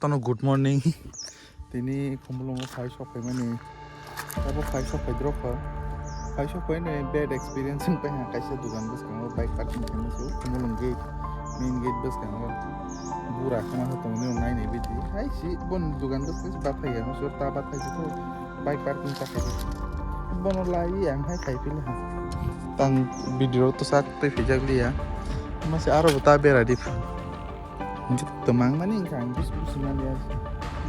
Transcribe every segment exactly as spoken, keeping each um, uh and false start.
Tono good morning. Tini Khumulwngo phai sok phaimani. Abo phai sok phai drop kha. Phai sok phaini bad experience wng pai ha kaisa dugan bwskango bike parking khaima su Khumulwng gate, main gate bwskango. Bura khama sa tongni nai nai bidi. Hai si bon dugan bwskango bathai ya musu ta bathai jito bike parking ta khai. Bono lai ang hai khai pili ha. Tang video to sak tei phijak liya. Masi aro bo ta bera di phu. Hingke twmang mani hingke ang busi busi mani ya.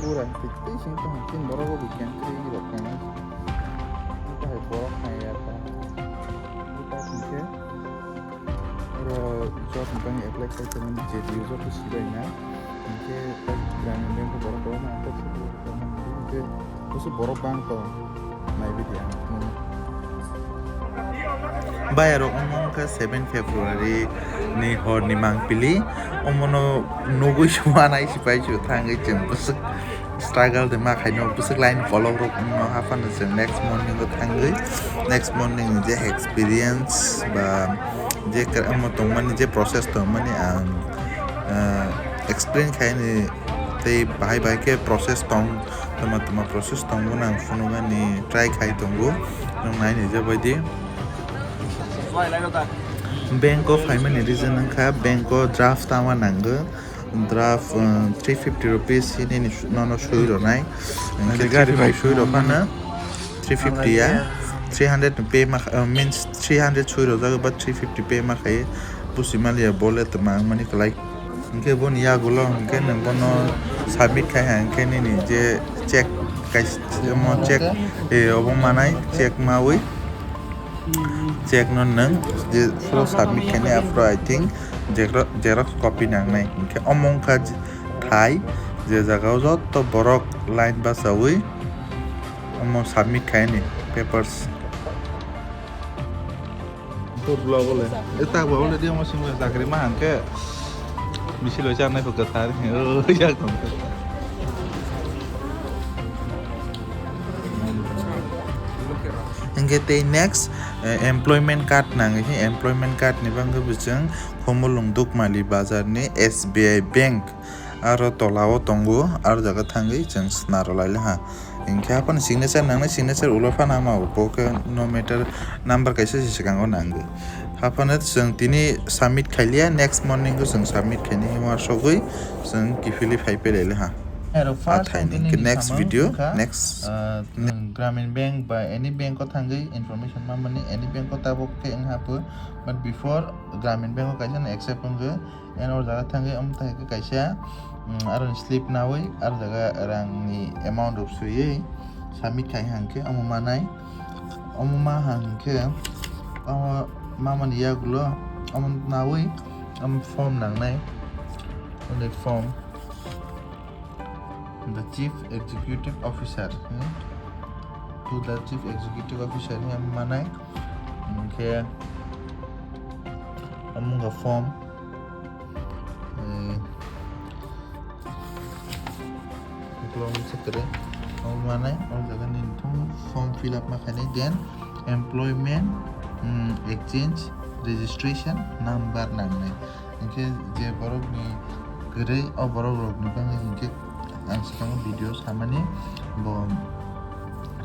Bura hingke tei sing tong hingke borok bo bikang kri rok kang. Hingke hai borok hai ya ta. Hingke oro job hingke apply khai tong J D U job sibai na. Hingke Gramin Bank borok borok ma hingke Busu borok bang tong, naibi di ang. Bayarok wngkha seven February ni hor ni mangpili, omono nugui suma nai sipai su thangwi chwng bwswk struggle de ma khaino bwswk line kolok rok wngno haphano chwng next morning o thangwi next morning ni je experience ba je kwrwngma tongmani je process tongmani ang, ah, explain khaini tei bahai bahai khe process tong. Tama tama process tongo nang phunuknani try khai tongo. Nwng naini jabaidi. Bank o phaimani reason wngkha bank o draft tama nango. Draft, uh, three fifty rupees nini nono sui rwnai. Hingke gari three fifty bai sui rw phano three fifty ya. Three hundred pay ma, uh, means three hundred sui rw jago ba three fifty pay ma khaye. Busi maliya bole tama mani kwlai. Hingke boni yagulo hingke nwng bono submit khai ha, hingke nini je check kaisa omo check, eh, obo manai check mawi check no nwng je phoro submit khainai aphuru I think xerox, xerox copy nangnai hingke omo wngkha thai je jaga o joto borok line bachawi omo submit khaini papers. Tur vlog ole. E tak ba ole dia mo singla chakri ma hangke. Bisi loi charnai pho kwthar. O yak tong. Hingke tei next, eh, employment card nang, he employment card ni bangwi bo chwng Khumulwng Dukmali bazar ni S B I bank. Aro tola o tongo, aro jaga thangwi chwng swnaro lailaiha. Hinkhe haphano signature nangnai, signature ulo phano ama bo khe no matter number kaisa se swkango nangwi. Haphano chwng tini submit khailiya, next morning o chwng submit khainai uansugwi chwng kiphilwi phai pailailaiha. Athai ni hwnkhe next video, next. Gramin Bank ba any bank o thangwi information mamani, any bank o tabuk khe wngha pho, but before Gramin Bank o kaisa no accept wngwi. And o jaga thangwi omo thai khe kaisa, mm, aroni slip nawi, aro jaga rangni amount rok swiwi submit khai hangkhe omo manai. Omo ma hangkhe omo mamani yagulo omo nawi omo form nangnai. Only form. The Chief Executive Officer, hmm? To the Chief Executive Officer ni manai, hingkhe omo wngkha form, eh, ukulok ni sekre omo manai, o jaga nini thung form fill up ma khainai, then employment, hmm, exchange registration number nangnai. Hinkhe je borokni kwrwi, o borok rokni bagwi hinkhe ang swkango video samani bo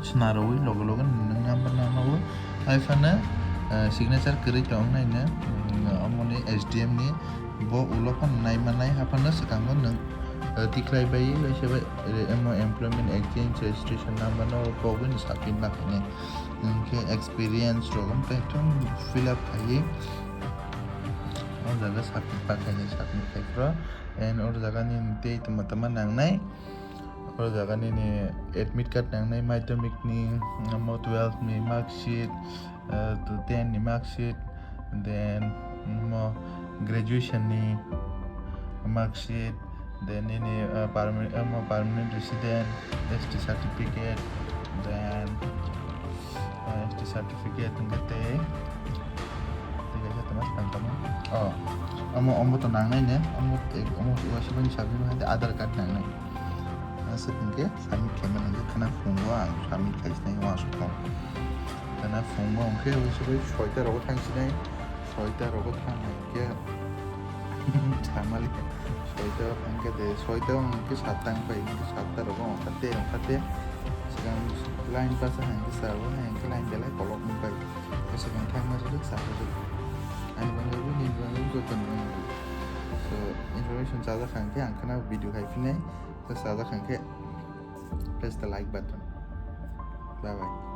swnarwi loge loge nwng number nangnago. Hai phano, eh, signature kwrwi tongnaino, mm, omoni S D M ni bo ulo phano naimanai, haphano swkango nwng, eh, tikhlai bai, bai se bai, eh, emo employment exchange registration number no pogwi ni submit ma khainai. Hinkhe experience rok wngkha thung fill up khaiwi. O jaga submit pa khainai, submit khai phro. And o jaga nini tei tama tama nangnai. O jaga nini admit card nangnai, madhyamik ni, omo twelve ni mark sheet, uh, ten ni mark sheet, then omo graduation ni mark sheet, then nini, uh, permanent, omo permanent resident, S T certificate, then, uh, S T certificate hingke tei, tei kaisa tongma tang tongma. Oh, omo, omo to nangnai ne, omo, omo, omo, omo, omo, Aadhaar card nangnai. Aswk hingke submit khaima nangkhe khwna phungo ang submit khaisnai uansukno. Khwna phungo hingke uansugwi soita rogo thangsinai, soita rogo thangnai hingke samali Soita hwnkhe de, soita hwnkhe satta wngpai, hwnkhe satta rogo wngkha te, wngkha te. Swkang line basa hwnkhe sao, hwnkhe line belai kolok wngpai. Swkang thangma swk, saka swk. Ani bangwi bo, nini bangwi bo, joto ni bangwi bo. So, information chajak hwnkhe ang khwna video khai phinai. So, chajak hwnkhe press the like button. Bye bye.